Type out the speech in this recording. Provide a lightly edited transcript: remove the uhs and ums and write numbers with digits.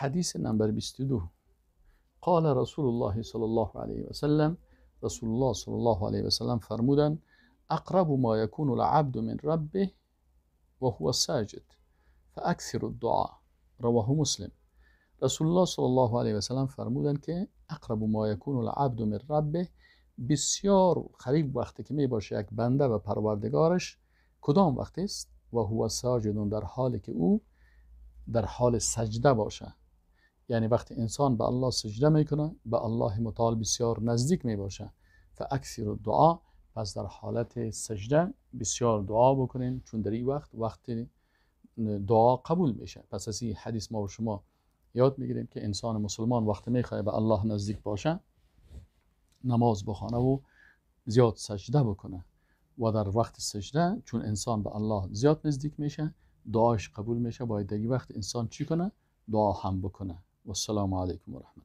حدیث نمبر 22. قال رسول الله صلی الله علیه و سلم، رسول الله صلی الله علیه و سلم فرمودند: اقرب ما يكون العبد من ربه وهو ساجد فاکثر الدعاء. رواه مسلم. رسول الله صلی الله علیه و سلم فرمودند که اقرب ما يكون العبد من ربه، بسیار قریب وقتی که می باشه یک بنده و پروردگارش، کدام وقت است؟ و هو ساجد، در حالی که او در حال سجده باشه. یعنی وقتی انسان به الله سجده میکنه، به الله متعال بسیار نزدیک می باشه. فاکثر الدعاء، پس در حالت سجده بسیار دعا بکنین، چون در این وقت وقت دعا قبول میشه. پس از این حدیث ما و شما یاد میگیریم که انسان مسلمان وقتی میخواد به الله نزدیک باشه، نماز بخوانه و زیاد سجده بکنه، و در وقت سجده چون انسان به الله زیاد نزدیک میشه، دعاش قبول میشه. باید در این وقت انسان چی کنه؟ دعا هم بکنه. و السلام علیکم و رحمت